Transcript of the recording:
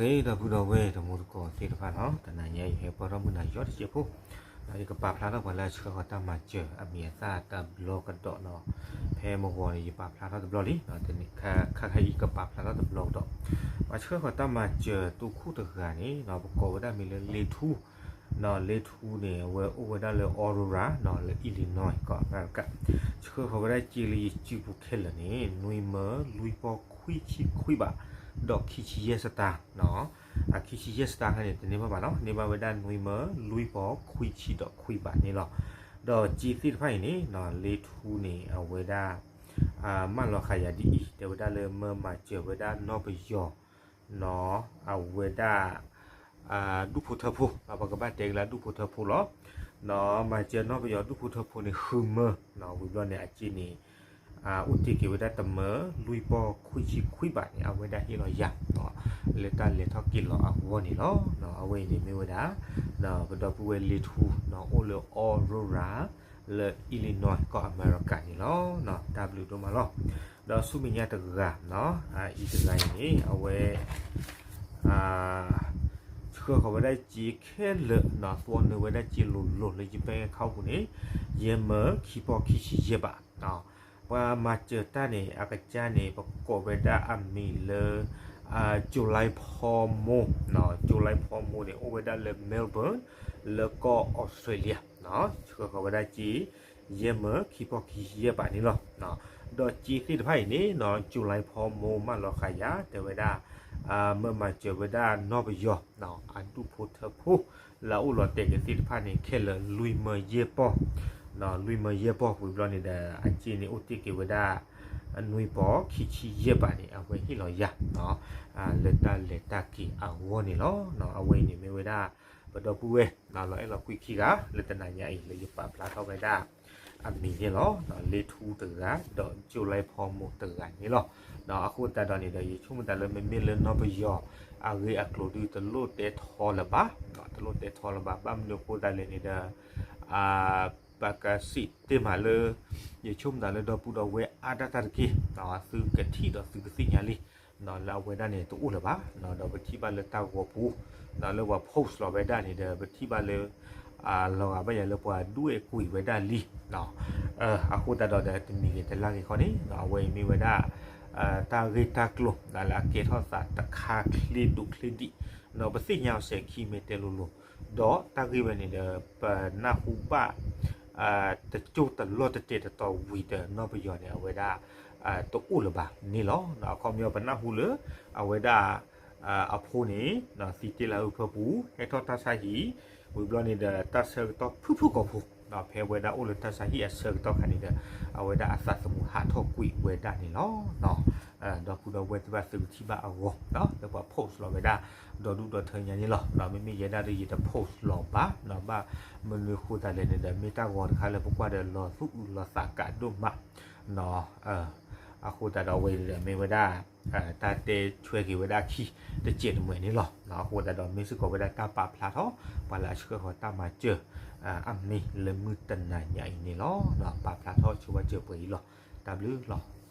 ဒီပုၢ်ဒီဝဲၢ်တံၤသကိးသ့ၣ်တဖၣ်နီၤ, တနၤညါအံၤ ဟဲပၢၢ်ထီၣ်မုၢ်နၤယီၤတစဲးဖိ, ယကပာ်ဖျါထီၣ်ပှၤလၢအဆှၢဃီၤတၢ်မၤစၢၤအမံၤအသၣ်တဘျီကဒီးနီၤ, ဖဲမုၢ်ဂီၤန့ၣ် ယပာ်ဖျါထီၣ်တဘျီလံ, ခါခါအံၤကပာ်ဖျါထီၣ်တဘျီကဒီး, ပှၤဆှၢဃီၤတၢ်မၤစၢၤတိခိၣ်တဂၤန့ၣ်နီၤ, ပကိးဝဲဒၣ်မံၤလၢလ့ထူ, နီၤ လ့ထူန့ၣ် အဝဲအိၣ်ဝဲဒၣ်လၢ Aurora နီၤ လၢ Illinois ကီၢ်အမဲရကၤ, ဆှၢဃီၤဝဲဒၣ်စ့လၢယစုပူၤခဲလၢာ်န့ၣ် နွံမၢလွံၢ်ပီၢ်ခွံဆံခွံဘး ဒီးခံဆံယဲၢ်စတၢၢ်နီၤ, အခံဆံယဲၢ်စတၢၢ်ခါန့ၣ် တန့ၢ်ဘၣ်ဘၣ်နီၤ, န့ၢ်ဘၣ်ဝဲဒၣ်နွံမၢလွံၢ်ပီၢ်ခွံဆံဒီးခွံဘးန့ၣ်လီၤ. ဒီးစ့သ့ၣ်တဖၣ်အံၤန့ၣ်နီၤ လ့ထူန့ၣ် အဝဲဒၣ် မၢလီၤဃာ်ယၤဒ်အံၤ, တဲဝဲဒၣ်လၢမၢမၤစၢၤဝဲဒၣ်နီၢ်ပယီၤ နီၤ အဝဲဒၣ် ဒူၣ်ဖိထၢဖိ, ပကဘၣ်တဲက့ၤလၢဒူၣ်ဖိထၢဖိလီၤ, နီၤ မၤစၢၤနီၢ်ပယီၤဒူၣ်ဖိထၢဖိန့ၣ် ဃုမၢ, နီၤ ဝံၤဘျီန့ၣ် အစ့န့ၣ် အိၣ်တ့ၢ်က့ၤဝဲဒၣ်တမၢလွံၢ်ပီၢ်ခွံဆံခွံဘးန့ၣ် အဝဲဒၣ်ဟ့ၣ်လီၤယၤ လၢတၢ်လဲၤထီၣ်က့ၤလီၤအဂီၢ်န့ၣ်လီၤ. အဝဲအံၤန့ၣ်မ့ၢ်ဝဲဒၣ် ပဒီပုၢ်ဝဲၢ်လ့ထူ နီၤ အိၣ်လၢ Aurora လၢ Illinois ကီၢ်အမဲရကၤန့ၣ်လီၤ. တၢ်ဘျုးဒိၣ်မးလီၤ. ဒီးဆူမဲာ်ညါတဂၤ အံၤတဂၤအံၤန့ၣ် အဝဲ ဆှၢဃီၤဝဲဒၣ်စ့ခဲလၢာ်နီၤ, သီနုာ်ဝဲဒၣ်စ့လိၤလိၤလၢယဘဲခီပူၤန့ၣ် ယဲၢ်မၢခံပီၢ်ခံဆံယဲၢ်ဘး, ပှၤမၤစၢၤတၢ်န့ၣ် အကစၢ်န့ၣ် ပကိးဝဲဒၣ်အမံၤလၢ July Paul Mo, July Paul Mo န့ၣ် အိၣ်ဝဲဒၣ်လၢ Melbourne လၢကီၢ်အီစထြ့လယါ, ဆှၢဃီၤဝဲဒၣ်စ့ ယဲၢ်မၢခံပီၢ်ခံဆံယဲၢ်ဘးန့ၣ်လီၤ. ဒီးစ့သ့ၣ်တဖၣ်အံၤန့ၣ်နီၤ July Paul Mo မၢလီၤဃာ်ယၤ တဲဝဲဒၣ် မၢမၤစၢၤဝဲဒၣ်နီၢ်ပယီၤ အဒူၣ်ဖိထၢဖိ လၢအအိၣ်လီၤတဲာ်က့ၤသ့ၣ်တဖၣ်န့ၣ် ခဲလၢာ်လွံၢ်မၢယဲၢ်ပီၢ်, လွံၢ်မၢယဲၢ်ပီၢ်ဝံၤဘျီန့ၣ်ဒီး အစ့န့ၣ်အိၣ်တ့ၢ်က့ၤဝဲဒၣ် နွံပီၢ်ခံဆံယဲၢ်ဘးန့ၣ် အဝဲဟ့ၣ်လီၤယၤ လၢတၢ်လဲၤတၢ်က့ၤအဂီၢ်န့ၣ်လီၤ. အဝဲအံၤန့ၣ်မ့ၢ်ဝဲဒၣ် ပဒီပုၢ်ဝဲၢ် လီၤအဲၣ်လီၤကွံခံဂၤ လၢတနၤညါအံၤ လၢယပာ်ဖျါထီၣ်ဝဲဒၣ် အမံၤန့ၣ်လီၤ. လ့ထူတဂၤ ဒီး July Paul Mo တဂၤန့ၣ်လီၤ. အဃိသတးဒီးန့ၣ်ဒီး ယဆိကမိၣ်သးလၢမ့မ့ၢ်လၢနီၢ်ပယီၤ အဂ့ၢ်အကျိၤဒုးတလိၣ်တဲထီလၢၤဘၣ်, တလိၣ်တဲထီလၢၤဘၣ်, ဘၣ်မနုၤအဃိသတးလဲၣ်န့ၣ်ဒီး ပကစံးတဲမးလၢ ယဆိကမိၣ်သးလၢဒီပုၢ်ဒီဝဲၢ်အါဒၣ်တၢ်တက့ၢ်, သုကထံၣ်ဒီးသုကသ့ၣ်ညါလံ လၢအဝဲဒၣ်န့ၣ်တအိၣ်လၢၤဘၣ်, ဒီးပထံၣ်ဘၣ်လၢတၢ်ဂီၤပူၤ လၢပှၤ post လီၤဝဲဒၣ်န့ၣ်ဒီး ပထံၣ်ဘၣ်လၢ လီၤဂာ်ဘၣ်ယၤလၢပှၤဒွဲၣ်ကွံာ်ဝဲဒၣ်လံ, အဃိသတးဒီးဒီး တမံၤဂ့ၤတလါဂ့ၤခီန့ၣ် အဝဲအံၤမ့ၢ်ဝဲဒၣ် တၢ်ဂ့ၢ်တၢ်ကျိၤ လၢအကဲထီၣ်သးတခါချ့ဒိၣ်ချ့ဒံး, ပသ့ၣ်ညါအီၤစဲၤခံမ့ၢ်တဲလိၤလိၤ, ဒီးတၢ်ဂ့ၢ်ဝဲန့ၣ်ဒီး ပနၢ်ဟူဘၣ် တကၠိၢ်တလီၢ်တတဲာ်တတီၤဝံၤဒီး နီၢ်ပယီၤန့ၣ် အဝဲဒၣ် တအိၣ်လၢၤဘၣ်န့ၣ်လီၤ. အခီပညီပနၢ်ဟူလၢ အဝဲဒၣ် အဖိန့ၣ် သံတ့ၢ်လၢဟၢဖၢပူၤ ဟဲထီၣ်တၢ်ဆါဟံၣ် ဝံၤဘျီန့ၣ်ဒီး တၢ်ဆၢကတီၢ်ဖုၣ်ဖုၣ်ကိာ်ဖိ ဖဲဝဲဒၣ်အိၣ်လၢတၢ်ဆါဟံၣ်အဆၢကတီၢ်ခါန့ၣ်ဒီး အဝဲဒၣ်အသးသမူဟးထီၣ်ကွံာ်ဝဲဒၣ်န့ၣ်လီၤ. ဒီပုၢ်ဒီဝဲၢ်သ့ၣ်တဖၣ်သုကထံၣ်ဘၣ်အဂီၢ် လၢပှၤ post လီၤဝဲဒၣ် ဒီဒူၣ်ဒီထၢညါန့ၣ်လီၤ. မ့မ့ၢ်ယဲဒၣ်ဒီးယတ post လီၤဘၣ် ဘၣ်မနုၤအဃိသတးလဲၣ်န့ၣ်ဒီး မ့ၢ်တၢ်ဂီၤတခါလၢပကွၢ်ဒီးလီၤသူၣ်အုးလီၤသးကးဒိၣ်မး အဃိသတးဒီးအဝဲအံၤဒီးမ့ၢ်ဝဲဒၣ် တၢ်တဲဆွဲက့ၤဝဲဒၣ်ခံတစဲးတမှဲၤန့ၣ်လီၤ. အဃိသတးဒီးမ့ၢ်စ့ၢ်ကီးဝဲဒၣ်တၢ်ပာ်ဖျါထီၣ် ပှၤလၢအဆှၢဃီၤတၢ်မၤစၢၤ အမံၤလၢမုၢ်တနၤညါအံၤန့ၣ်လီၤ. ပာ်ဖျါထီၣ်ဆိဝဲစၢၤပှဲၤအံၤလီၤ. တၢ်ဘျုးလီၤ.